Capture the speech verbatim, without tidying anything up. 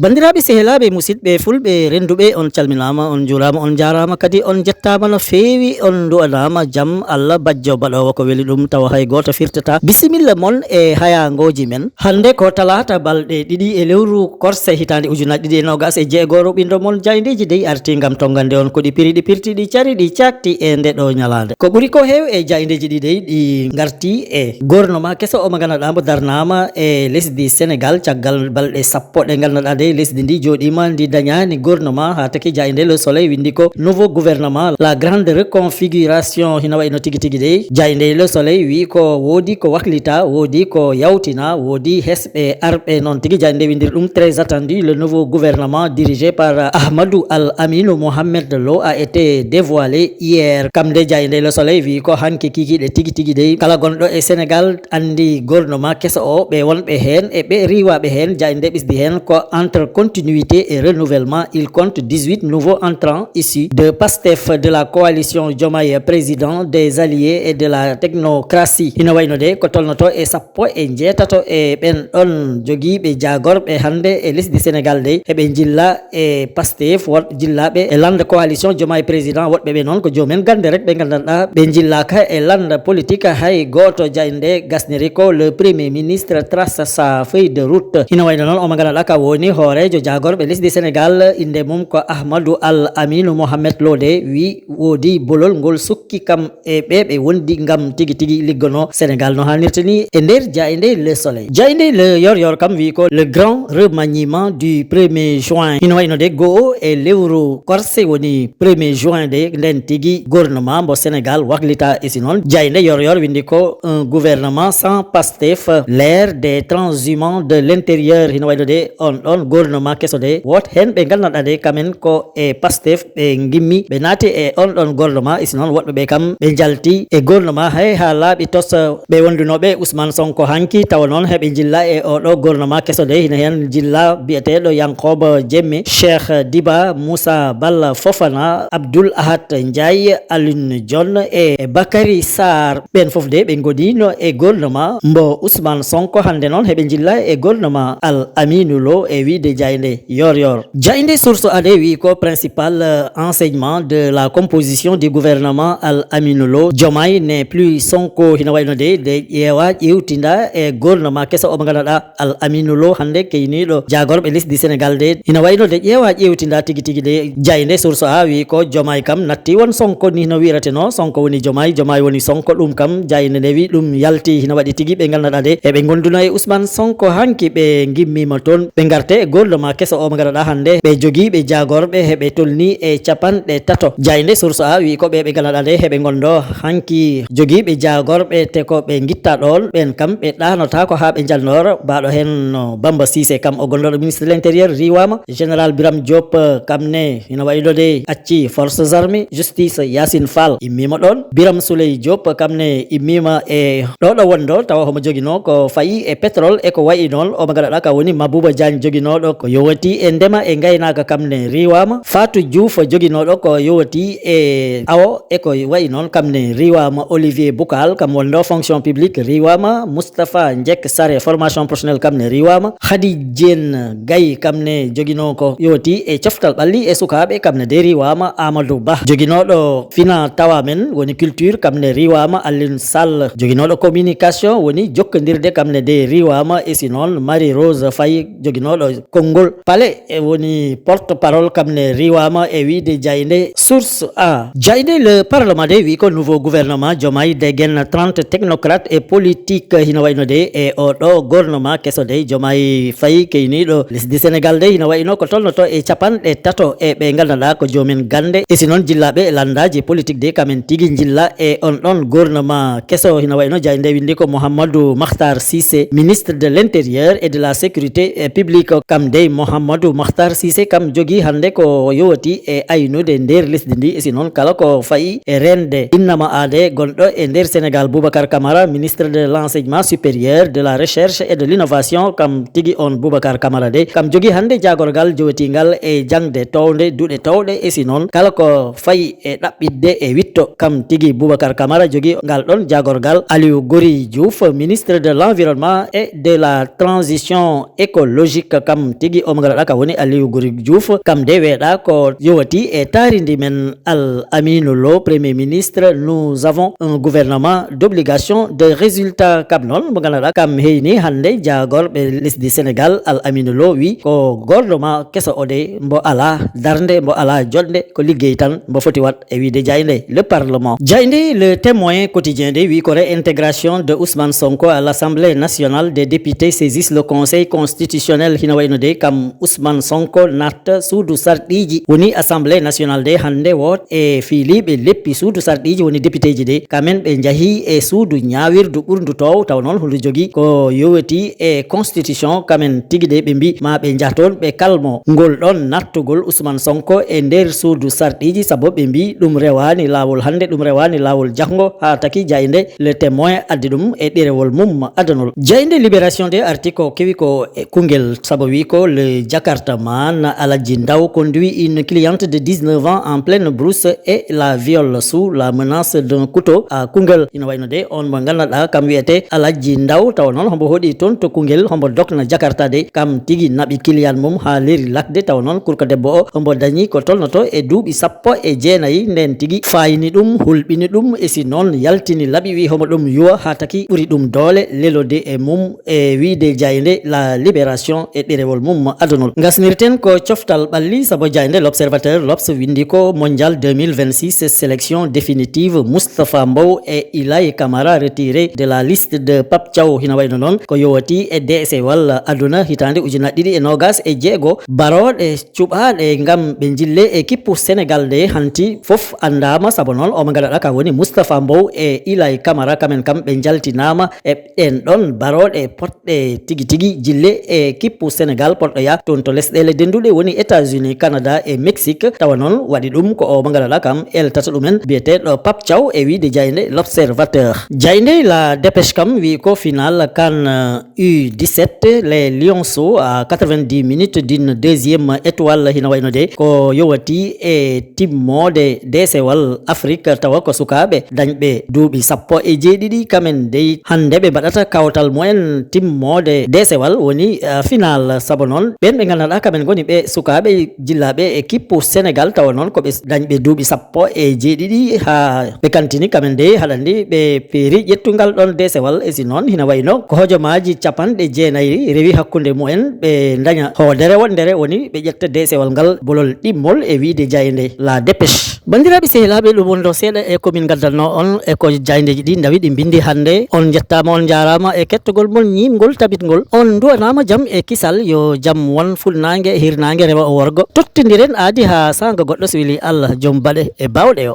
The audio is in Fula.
Banndiraaɓe, sehilaaɓe, musidɓe fulɓe rennduɓe, on calminaama, on njuuraama, on njaaraama, kadi on njettaama no feewi, on nduwanaama jam Allah bajjo baɗoowo ko weli ɗum, tawa hay gooto firtataa. Bisimilla mon e hayaangooji men. Hannde ko talaata, balɗe ɗiɗi e lewru korse, hitaande ujunaaji ɗiɗi e noogaas e jeego, ruɓindo mon Jaayndeeji dey artii ngam tonngande on ko ɗi piri, ɗi pirti, ɗi cari, ɗi caakti e nde ɗo ñalaande. Ko ɓuri ko heew e jaayndeeji ɗi dey, ɗi ngarti e gouvernement keso o mo ngannduɗaa mbo darnaama e lesdi Senegal caggal balɗe sappo ɗe ngannduɗaa dey lesdi ndi jooɗiima, ndi dañaani gouvernement, haa taki jaaynde Le Soleil winndi ko nouveau gouvernement, la grande reconfiguration, hino wayi no tigi tigi dey. Jaaynde Le Soleil wiyi ko woodi ko waklita, woodi ko yawtina, woodi hesɓe arɓe, noon tigi jaaynde winndiri ɗum très attendu. Le nouveau gouvernement dirigé par Ahmadou Al Aminou Mohamed Lo a été dévoilé hier. Kam de jaaynde Le Soleil wiyi ko hanki kikiiɗe tigi tigi dey, kala gonɗo e Senegal anndi gouvernement keso o, ɓe wonɓe heen e ɓe riiwaaɓe heen, jaaynde ɓisdi heen ko entre continuité et renouvellement. Il compte dix-huit nouveaux entrants issus de Pastef, de la coalition Diomaye Président, des alliés et de la technocratie. Hino wayno de ko tolnoto e sappo e njeetato e ɓen ɗon jogiiɓe jaagorɓe hannde e lesdi Senegal dey, heɓe njilla e Pastef, woɗ-, jillaaɓe e lannda coalition Diomaye Président, woɗɓe ɓe noon ko joomen gannde rek ɓe nganndanɗaa ɓe njillaaka e lannda politique hay gooto. Jaaynde gasniri ko le premier ministre trace sa feuille de route. Hino wayno noon omo nganndanɗaa ka woni hooreejo jaagorɓe lesdi Senegal, innde mum ko Ahmadou Al Aminou Mohamed Lo de, wi woodi bolol ngol sukki kam e ɓe ɓe wondi ngam tigi tigi liggono Senegal no haanirta ni e nder jaaynde Le Soleil. Jaaynde Le Yor Yor kam wi ko le grand remaniement du premier juin. Hino wayno de go'o e lewru korse woni premier juin de nden tigi gouvernement mbo Senegal waklita. E si noon jaaynde Yor Yor winndi ko un gouvernement sans Pastef, l'ère des transhumants de l'intérieur. Hino wayno de on ɗon gouvernement keso de woto heen ɓe nganndanɗaa de kamen ko e Pastef ɓe ngimmi, ɓe naati e on ɗon gouvernement. E si noon woɗɓe ɓe kam ɓe njalti e gouvernement hay haa laaɓi tos. Ɓe wondunooɓe Ousmane Sonko hanki, tawa noon heɓe njilla e oɗo gouvernement keso de, hino heen njilla biyeteeɗo Yankoba Diémé, Cheikh Diba, Moussa Balla Fofana, Abdoul Ahad Ndiaye, Alioune Dione e Bakary Sarr. Ɓen fof de ɓe ngoniino e gouvernement mbo Ousmane Sonko. Hannde noon heɓe njilla e gouvernement Al Aminou Lo e wiide jaaynde Yor Yor. Jaaynde Source A de wi ko principal, euh, enseignement de la composition du gouvernement Al Aminou Lo, Diomaye n'est plus Sonko. Hino wayno de, de ƴeewa ƴeewtinda e gouvernement keso o mo nganndanɗaa Al Aminou Lo hannde keyniiɗo jaagorɓe lesdi Senegal de. Hino wayno de ƴeewa ƴeewtinda tigi tigi de. Jaaynde Source A wi ko Diomaye kam natti won Sonko ni no wi'rateno. Sonko woni Diomaye, Diomaye woni Sonko. Ɗum kam jaaynde nde wi ɗum yalti. Hino waɗi tigi ɓe nganndanɗaa de eɓe ngonduna e Ousmane Sonko hanki ɓe ngimmiima toon. Ɓe ngarte e gouvernement keso o mo nganndanɗaa hannde ɓe jogiiɓe jaagorɓe heɓe tolni e capanɗe tato. Jaaynde Source A wi ko ɓe ɓe nganndanɗaa de heɓe ngondo hanki jogiiɓe jaagorɓe te ko ɓe ngitta ɗoon ɓen kam ɓe ɗaanotaako haa ɓe njalnoora. Baaɗo heen no Bamba Cissé kam o gondooɗo ministre de l'intérieur riiwaama. Général Biram Diop, eh, kam ne hino wayno de acci forces armées, justice, Yacine Fall immiima ɗoon. Biram Souley Diop kam ne immiima e ɗo ɗo wonndo, tawa homo joginoo ko fayi e pétrole e ko wayi noon. Omo nganndanɗaa ka woni Mabouba Diagne joginooɗo ko yowati e ndema e ngaynaaka kam ne riiwaama. Fatou Diouf joginooɗo ko yowati e awo e ko wayi noon kam ne riiwaama. Olivier Boucal kam wonndo fonction publique riiwaama. Moustapha Ndiek Sare formation professionnelle kam ne riiwaama. Khady Diène Gaye kam ne joginoo ko yowti e coftal ɓalli e sukaaɓe kam ne de riiwaama. Amadou Ba joginooɗo fina tawa men woni culture kam ne riiwaama. Alioune Sall joginooɗo communication woni jokkondirde kam ne de riiwaama. E si noon Marie Rose Faye joginooɗo konngol palais e woni porte parole kam ne riiwaama e wiide jaaynde Source A. Jaaynde Le Parlement de wi ko nouveau gouvernement Diomaye degen trente technocrates et politique. Hino wayno de e oɗo gouvernement keso de Diomaye Faye keyniiɗo lesdi Senegal de hino wayno ko tolnoto e capanɗe tato e ɓe nganndanɗaa ko joomen gannde. E si noon jillaaɓe e lanndaaji politique de kamen tigi njilla e on ɗon gouvernement keso. Hino wayno jaaynde winndi ko Mouhamadou Makhtar Cissé, ministre de l'intérieur et de la sécurité, eh, publique. Kam Dey Mouhamadou Makhtar Cissé kam jogi hannde ko yowati e aynude nder lesdi ndi, e si noon kala ko fayi e reende innama aade gonɗo e nder Sénégal. Boubacar Camara, ministre de l'enseignement supérieur, de la recherche et de l'innovation, kam tigi on Boubacar Camara de kam jogi hannde jaagorgal jowatingal e jaŋde townde duɗe towɗe, e si noon kala ko fayi e ɗaɓɓitde e witto. Kam tigi Boubacar Camara jogi ngal ɗon jaagorgal. Aliou Gory Diouf, ministre de l'environnement et de la transition écologique, kam tigi omo ngaraɗa ka woni Aliou Gory Diouf, kam de weeɗa ko yowati e taarindi men Al Aminou Lo, premier ministre. Nous avons un gouvernement d'obligation de résultat, kam noon mo ngaraɗa kam heyni hannde jaagorɓe lesdi Sénégal. Al Aminou Lo wi ko gouvernement keso ode mbo ala darnde, mbo ala joɗnde, ko liggey tan mbo foti waɗ e wiide jaaynde le Parlement. Jaaynde le Témoin quotidien de wi ko réintégration de Ousmane Sonko à l'Assemblée nationale, des députés saisissent le Conseil constitutionnel. Hina wayno de kam Ousmane Sonko natta suudu sarɗiiji woni Assemblée nationale de hannde woot e fiiliiɓe leppi suudu sarɗiiji woni députéji de kamen ɓe njahi e suudu ñaawirdu ɓurndu toow taw noon hunde jogi ko yoweti e constitution. Kamen tigi de ɓe mbi ma ɓe njah toon ɓe kalmo ngol ɗon nattugol Ousmane Sonko e nder suudu sarɗiiji, sabu ɓe mbi ɗum rewaani laawol hannde, ɗum rewaani laawol jahngo, haa taki jaaynde le Témoin addi ɗum e ɗerewol mum adanol. Jaaynde Libération de arti ko kewi ko e kungel, sabu wi ko le Jakartaman, Alaji Ndaw conduit une cliente de dix-neuf ans en pleine brousse et la viole sous la menace d'un couteau à Koungheul. Ina wayno de on mo ngannduɗaa kam wiyete Alaji Ndaw, tawa noon hombo hoɗi toon to Koungheul, hombo dokna Jakarta de, kam tigi naɓi client mum haa leeri lakde, tawa noon kurko debbo o hombo dañi ko tolnoto e duuɓi sappo e jeenayi, nden tigi faayini ɗum, hulɓini ɗum, e si noon yaltini laɓi, wi homo ɗum yuwa haa taki ɓuri ɗum doole, lelode e mum, e wiide jaaynde La Libération e ɗerewol mum adunol. Ngasnirten ko coftal ɓalli, sabu jaaynde L'Observateur, L'Obs windi ko Mondial deux mille vingt-six, sélection définitive, Moustapha Mbow et Ilay Camara retiré de la liste de Pape Thiaw. Hina wayno noon ko yowati e deesewal aduna hitaande ujunnaji ɗiɗi e noogas e jeego, barooɗe cuɓaaɗe ngam ɓe njille e kippu Senegal nde hanti fof anndaama, sabu noon omo ngalaɗa ka woni Moustapha Mbow e Ilay Camara, kamen kam ɓe njaltinaama e ɗen ɗon barooɗe potɗe tigi tigi jille e kippu Senegal potɗo ya toon to lesɗeele dennduɗe woni États-Unis, Canada e Mexique. Tawa noon waɗi ɗum ko omo ngalaɗa kam eltata ɗumen biyeteeɗo Pape Thiaw e wiide jaaynde L'Observateur. Jaaynde La Dépêche kam wi ko final CAN, euh, U dix-sept, les Lionceaux à quatre-vingt-dix minutes d'une deuxième étoile. Hina wayno de ko yowati e timmoode deesewal Afrique, tawa ko sukaaɓe dañɓe duuɓi sappo e jeeɗiɗi, kamen dey hannde ɓe mbaɗata kawtal mumen timmoode deesewal woni, uh, final. Sabu noon ɓen ɓe nganndanɗaa kamen ngoni ɓe sukaaɓe jillaaɓe e kippu Senegal, tawa noon ko ɓe dañɓe duuɓi sappo e jeeɗiɗi haa ɓe kantini kamen dey haɗandi ɓe peeri ƴettungal ɗon deesewal. E si noon hina wayno ko hojomaaji capanɗe jeenayi rewi hakkunde mumen, ɓe daña hoodere wondere woni ɓe ƴetta deesewal ngal bolol ɗimmol e wiide jaaynde La Dépêche. Banndiraaɓe sehilaaɓe, ɗum wonno seeɗa e ko min ngaddanno on e ko jaayndeeji ɗi ndawi ɗi mbinndi hannde. On njettaama, on njaaraama e kettogol mon ñiimngol tabitngol. On nduwanaama jam e kisal, yo jam won fuɗnaange, hirnaange, rewo e worgo. Tottindiren aadi haa saanga goɗɗo, so weli Allah, jom baɗe e baawɗe o.